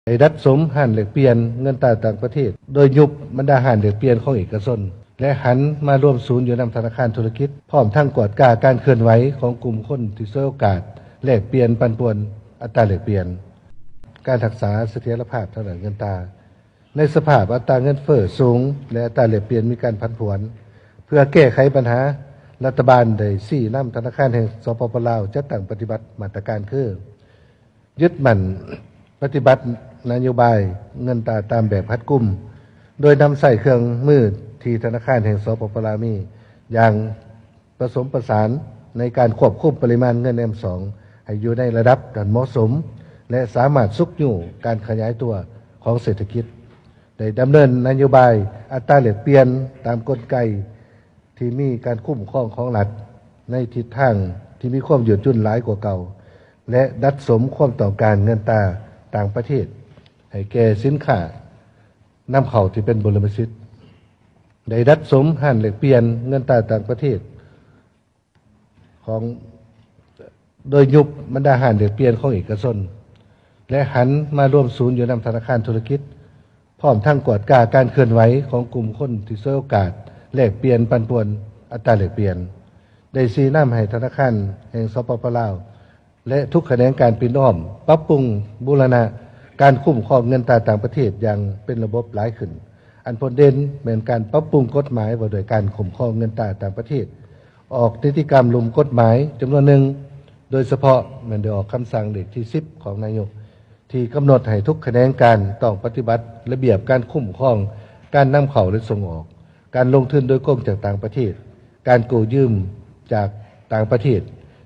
ໄດ້ດັດສົມຮ້ານແລກປ່ຽນເງິນຕາຕ່າງປະເທດ ໂດຍຍຸບບັນດາຮ້ານແລກປ່ຽນຂອງເອກະຊົນ ແລະ ຫັນມາລວມສູນຢູ່ນຳທະນາຄານທຸລະກິດ, ພ້ອມທັງກວດກາການເຄື່ອນໄຫວຂອງກຸ່ມຄົນທີ່ສວຍໂອກາດແລກປ່ຽນປັ່ນປ່ວນອັດຕາແລກປ່ຽນ, ການຮັກສາສະຖຽນລະພາບທາງດ້ານເງິນຕາ ໃນສະພາບອັດຕາເງິນເຟີ້ສູງ ແລະ ອັດຕາແລກປ່ຽນມີການຜັນຜວນ. ເພື່ອແກ້ໄຂບັນຫາ, ລັດຖະບານໄດ້ຊີ້ນຳທະນາຄານແຫ່ງ ສປປ ລາວ ຈັດຕັ້ງປະຕິບັດມາດຕະການຄື: ຍຶດໝັ້ນປະຕິບັດນະໂຍບາຍເງິນຕາຕາມແບບຮັດກຸມ, ໂດຍນຳໃຊ້ເຄື່ອງມືທີ່ທະນາຄານແຫ່ງ ສປປ ລາວ ມີຢ່າງ ປະສົມປະສານໃນການຄວບຄຸມປະລິມານເງິນແອມສອງໃຫ້ຢູ່ໃນລະດັບອັນເໝາະສົມ ແລະ ສາມາດຊຸກຍູ້ການຂະຫຍາຍຕົວຂອງເສດຖະກິດ, ໄດ້ດຳເນີນນະໂຍບາຍອັດຕາແລກປ່ຽນຕາມກົນໄກທີ່ມີການຄຸ້ມຄອງຂອງລັດໃນທິດທາງທີ່ມີຄວາມຍືດຫຍຸ້ນຫຼາຍກວ່າເກົ່າ ແລະ ດັດສົມຄວາມຕ້ອງການເງິນຕາຕ່າງປະເທດໃຫ້ແກ່ສິນຄ້ານຳເຂົ້າທີ່ເປັນບູລິມະສິດ. ໄດ້ດັດສົມຮ້ານແລກປ່ຽນເງິນຕາຕ່າງປະເທດຂອງ ໂດຍຍຸບບັນດາຮ້ານແລກປ່ຽນຂອງເອກະຊົນ ແລະ ຫັນມາລວມສູນຢູ່ນຳທະນາຄານທຸລະກິດ, ພ້ອມທັງກວດກາການເຄື່ອນໄຫວຂອງກຸ່ມຄົນທີ່ສວຍໂອກາດແລກປ່ຽນປັ່ນປ່ວນອັດຕາແລກປ່ຽນ. ໄດ້ຊີ້ນຳໃຫ້ທະນາຄານແຫ່ງ ສປປ ລາວ ແລະ ທຸກຂະແໜງການປິ່ນອ້ອມ ປັບປຸງບູລະນະການຄຸ້ມຄອງເງິນຕາຕ່າງປະເທດຢ່າງເປັນລະບົບຫຼາຍຂຶ້ນ. ອັນພົ້ນເດັ່ນແມ່ນການປັບປຸງກົດໝາຍວ່າດ້ວຍການຄຸ້ມຄອງເງິນຕາຕ່າງປະເທດ, ອອກນິຕິກຳລຸ່ມກົດໝາຍຈຳນວນໜຶ່ງ, ໂດຍສະເພາະແມ່ນໄດ້ອອກຄຳສັ່ງເລກທີສິບຂອງນາຍົກ ທີ່ກຳນົດໃຫ້ທຸກຂະແໜງການຕ້ອງປະຕິບັດລະບຽບການຄຸ້ມຄອງການນຳເຂົ້າ ແລະ ສົ່ງອອກ, ການລົງທຶນໂດຍກົງຈາກຕ່າງປະເທດ, ການກູ້ຢືມຈາກຕ່າງປະເທດ,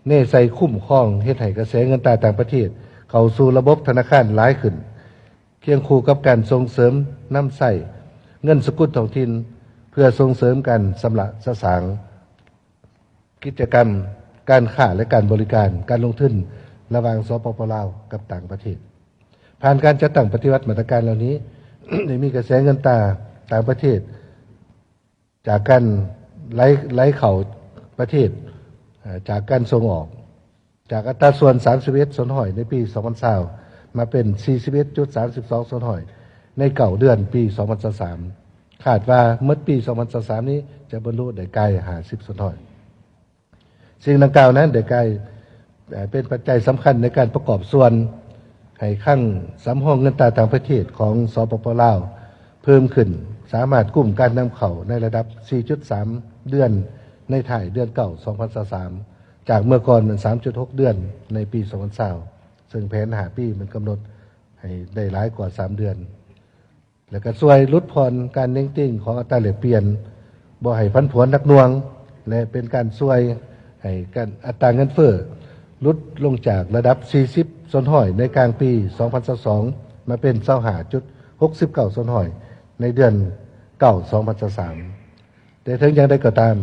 ແນໃສ່ຄຸ້ມຄອງເຮັດໃຫ້ກະແສເງິນຕາຕ່າງປະເທດເຂົ້າສູ່ລະບົບທະນາຄານຫຼາຍຂຶ້ນ, ຄຽງຄູ່ກັບການສົ່ງເສີມນຳໃຊ້ເງິນສະກຸນທ້ອງຖິ່ນ ເພື່ອສົ່ງເສີມການຊຳລະສະສາງ ກິດຈະກຳການຄ້າ ແລະ ການບໍລິການ, ການລົງທຶນລະຫວ່າງ ສປປ ລາວ ກັບຕ່າງປະເທດ. ຜ່ານການຈັດຕັ້ງປະຕິບັດມາດຕະການເຫຼົ່ານີ້, ໄດ້ມີກະແສເງິນຕາຕ່າງປະເທດ ຈາກການໄຫຼ ໄຫຼເຂົ້າປະເທດ ເອີ່ ຈາກການສົ່ງອອກ ຈາກອັດຕາສ່ວນສາມສິບເອັດສ່ວນຮ້ອຍໃນປີສອງພັນຊາວ ມາເປັນສີ່ສິບເອັດຈຸດສາມສິບສອງສ່ວນຮ້ອຍໃນເກົ້າເດືອນປີສອງພັນຊາວສາມ. ຄາດວ່າໝົດປີສອງພັນຊາວສາມນີ້ຈະບັນລຸໄດ້ກາຍຫ້າສິບສ່ວນຮ້ອຍ. ສິ່ງດັ່ງກ່າວນັ້ນໄດ້ກາຍ ເປັນປັດໄຈສຳຄັນໃນການປະກອບສ່ວນໃຫ້ຄັງສຳຮອງເງິນຕາຕ່າງປະເທດຂອງ ສປປ ລາວ ເພີ່ມຂຶ້ນ, ສາມາດກຸມການນຳເຂົ້າໃນລະດັບສີ່ຈຸດສາມເດືອນໃນທ້າຍເດືອນເກົ້າ ສອງພັນຊາວສາມ ຈາກເມື່ອກ່ອນແມ່ນສາມຈຸດຫົກເດືອນໃນປີສອງພັນຊາວ ເຊິ່ງແຜນຫ້າປີມັນກຳນົດໃຫ້ໄດ້ຫຼາຍກວ່າສາມເດືອນ. ແລະ ກະຊ່ວຍຫຼຸດຜ່ອນການເໜັງຕີງຂອງອັດຕາແລກປ່ຽນ ບໍ່ໃຫ້ຜັນຜວນໜັກໜ່ວງ ແລະ ເປັນການຊ່ວຍໃຫ້ການ ອັດຕາເງິນເຟີ້ຫຼຸດລົງຈາກລະດັບສີ່ສິບສ່ວນຮ້ອຍໃນກາງປີສອງພັນຊາວສອງ ມາເປັນຊາວຫ້າຈຸດຫົກສິບເກົ້າສ່ວນຮ້ອຍໃນເດືອນເກົ້າ ສອງພັນຊາວສາມ. ແຕ່ເຖິງຢ່າງໃດກໍຕາມ,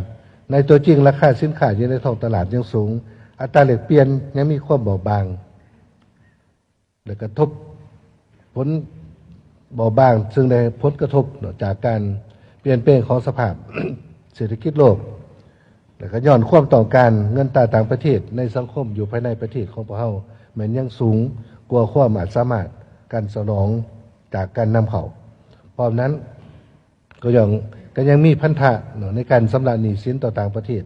ໃນຕົວຈິງລາຄາສິນຄ້າຢູ່ໃນທ້ອງຕະຫຼາດຍັງສູງ, ອັດຕາແລກປ່ຽນຍັງມີຄວາມບອບບາງ ແລະ ກະທົບ ຜົນບອບບາງ ເຊິ່ງໄດ້ຜົນກະທົບເນາະ ຈາກການປ່ຽນແປງຂອງສະພາບເສດຖະກິດໂລກ ແລະ ກະຍ້ອນຄວາມຕ້ອງການເງິນຕາຕ່າງປະເທດໃນສັງຄົມຢູ່ພາຍໃນປະເທດຂອງພວກເຮົາ ແມ່ນຍັງສູງກວ່າຄວາມອາດສາມາດການສະໜອງຈາກການນຳເຂົ້າ. ພ້ອມນັ້ນ ກໍຍັງ ກໍຍັງມີພັນທະເນາະ ໃນການຊຳລະໜີ້ສິນຕໍ່ຕ່າງປະເທດ.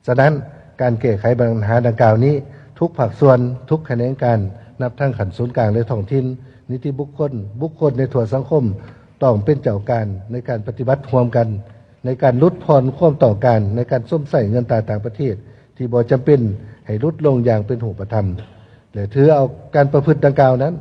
ສະນັ້ນ, ການແກ້ໄຂບັນຫາດັ່ງກ່າວນີ້, ທຸກພາກສ່ວນ, ທຸກຂະແໜງການ, ນັບທັງຂັ້ນສູນກາງ ແລະ ທ້ອງຖິ່ນ, ນິຕິບຸກຄົນ, ບຸກຄົນໃນທົ່ວສັງຄົມ ຕ້ອງເປັນເຈົ້າການໃນການປະຕິບັດຮ່ວມກັນ ໃນການຫຼຸດຜ່ອນຄວາມຕ້ອງການໃນການຊົມໃຊ້ເງິນຕາຕ່າງປະເທດທີ່ບໍ່ຈຳເປັນໃຫ້ຫຼຸດລົງຢ່າງເປັນຮູບປະທຳ ແລະ ຖືເອົາການປະພຶດດັ່ງກ່າວນັ້ນ